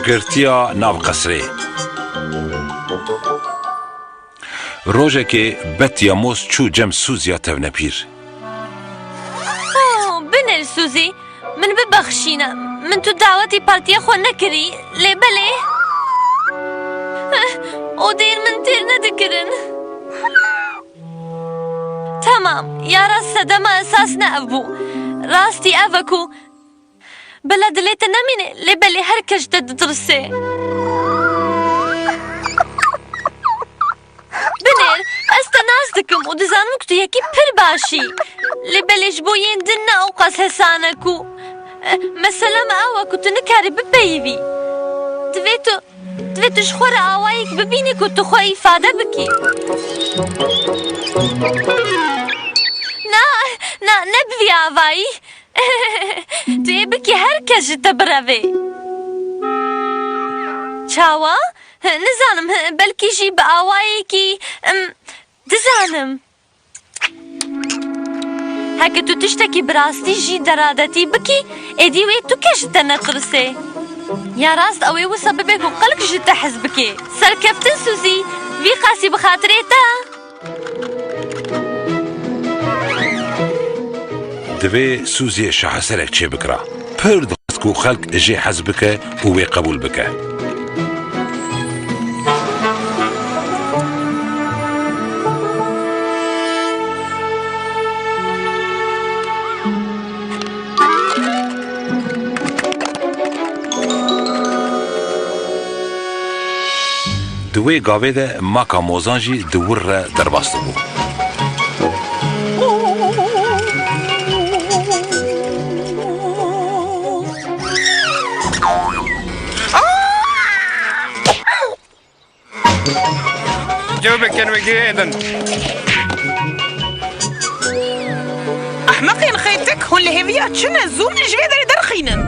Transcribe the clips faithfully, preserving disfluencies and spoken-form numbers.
Girtiya nav qesrê. Rojekê Betya Moz çû cem Suziya tevnepîr. Oh, binêr Suzi, min bibexşîne. Min tu dawetî partiya xwe nekirî, lê belê. O dêr min têr nedikirin. Tamam, ya rast sedema esas ne ev bû. Rastî ev e ku bila dilê te nemîne, lê belê her kes ji te ditirsê. Binêr, ez te nas dikim û dizanim ku tu yekî pir baş î. Lê belê ji bo yên din ne ewqas hesan e ku, eh, mesela me ew e ku tu nikarî bipeyivî. Divê tu, divê tu ji xwe re awayek bibînî ku tu xwe îfade bikî. Na, na, ne bi vî avayî. Tu ê bikî her kes ji te birevê. Çawa? Nizanim, belkî jî bi awayekî, em, dizanim. Heke tu tiştekî bi rastî jî deradetî bikî, êdî wê tu kes ji te netirsê. Ya rast ew ê wisa bibe ku xelk ji te hez bike. Serkeftin Suzî, vî qasî bi xatirê te. Divê Suziyê şaheserek çêbikira. Pir dixwest ku xelk jê hez bike û wê qebûl bike. Di wê gavê de maka mozan jî di wir re derbas dibû. Cewbekên wê girêdin. Ehmeqên xêtik, hûn li hêviya çi ne? Zû min ji vê derê derxînin.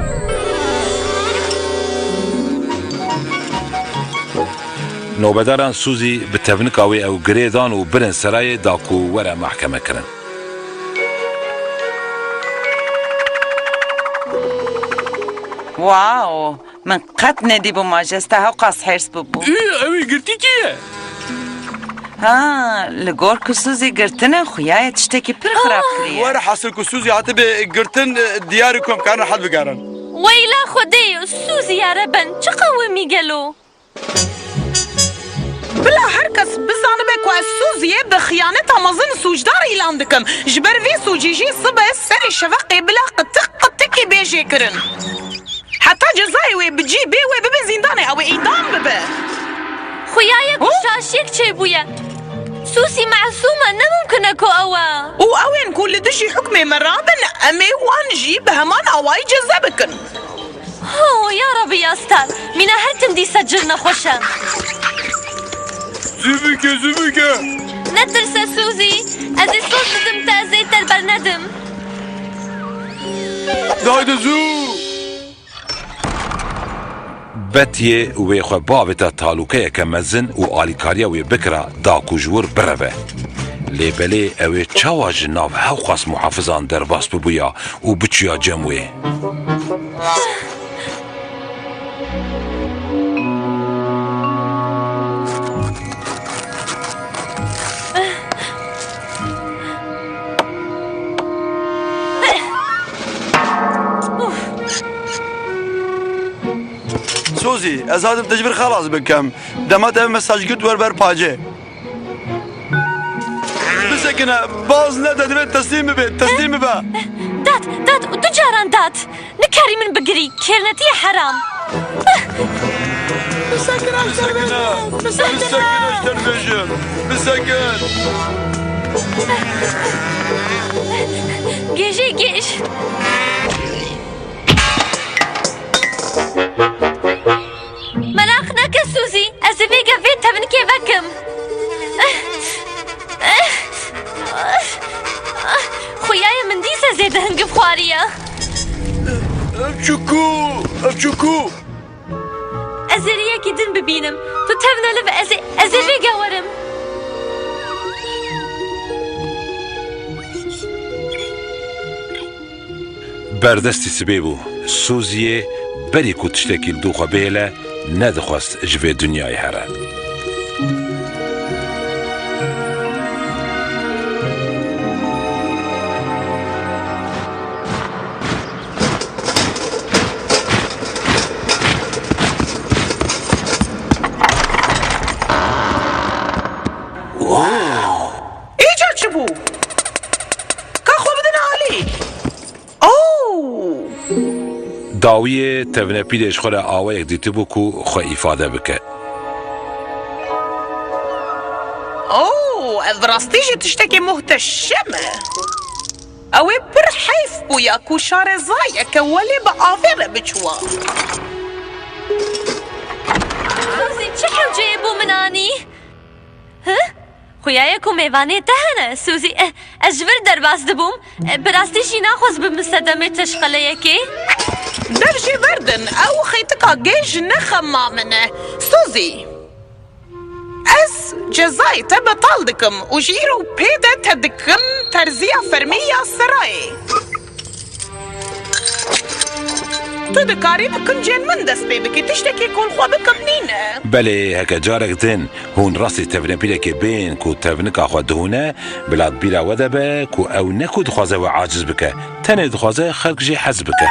Nobedaran Suzî bi tevnika wê ew girê dan û birin serayê da ku were mehkeme kirin. Wow! Min qet nedîbû majeste hewqas hêrs bibû. Ê, ew ê girtî kî ye? Ha, li gor ku Suzî girtine, xuya ye tiştekî pir xirab kiriye. Were hasil ku Suzî hatibe girtin, diyar e ku em karin rehet bigerin. Weyla Xwedê, Suzî ya reben, çi qewimî gelo? Bila her kes bizanibe ku ez Suziyê bi xiyaneta mezin sûcdar îlan dikim. Ji ber vê sûcî jî sibe serê şeveqê bila qitik qitikî bê jêkirin. Heta cezayê wê bi cî bê wê bibe zîndanê, ew ê îdam bibe. Xuya ye ku Hû? şaşiyek çêbûye. Suzî mesûm e, ne mimkun e ku ew e. Û ew ên ku li dijî hukmê me rabin, em ê wan jî bi heman awayî ceze bikin. Ho, ya Rebî ya star, mîna her tim dîsa cil nexweş e. Zû bike, zû bike. Netirse Suzî, ez ê soz didim te, ez ê te li ber nedim. Dayde zû. Betiyê wê xwe bavêta talûkeyeke mezin û alîkariya wê bikira da ku ji wir bireve. Lê belê ew ê çawa ji nav hewqas muhafizan derbas bibûya û biçûya cem wê? Sozî, ez hatim te ji vir xelas bikim. Dema te ev mesaj girt, wer ber pacê. Bisekine, baz nede, divê teslîm bibe, teslîm bibe. Dat, dat, du caran dat. Nikarî min bigirî, kêrnetiyê heram. Bisekine, bisekine, bisekine. Bisekine, ji te dibêjim. Bisekin. Gêjê gêj. Meraq neke Suzî, ez ê vêga vê tevnikê vekim. Xuya ye min dîsa zêde hingiv xwariye. Ev çi ku? Ev çi ku? Ez ê riyekî din bibînim. Tu tevne li vir, ez ê, ez ê vêga werim. Berdestî sibê bû. Suziyê berî ku tiştekî li dû xwe bihêle, nedixwest ji vê dinyayê here. Îcar çi bû? Ka xwe bidin alî. Oh! Dawiyê tevnepîlê ji xwe re awayek dîtibû ku xwe îfade bike. Oh, ev rastî jî tiştekî muhteşem e. Ew ê pir heyf bûya ku şarezayeke welê bi avê re biçûwa. Suzî, çi hewceyê bo min anî? Hi? Xuya ye ku mêvanê te hene, Suzî. Eh, ez ji vir derbas dibûm. Eh, bi rastî jî naxwest bibim sedemê teşqeleyekê. Dev jê berdin, ew xêtika gêj ne xema min e. Suzî, ez cezayê te betal dikim û ji îro pê de te dikim terziya fermî ya serayê. Tu dikarî bi kincên min dest pê bikî, tiştekî ku li xwe bikim nîne. Belê, heke carek din hûn rastî tevnepîlekê bên ku tevnika xwe dihûne, bila di bîra we de be ku ew ne ku dixwaze we aciz bike, tenê dixwaze xelk jê hez bike.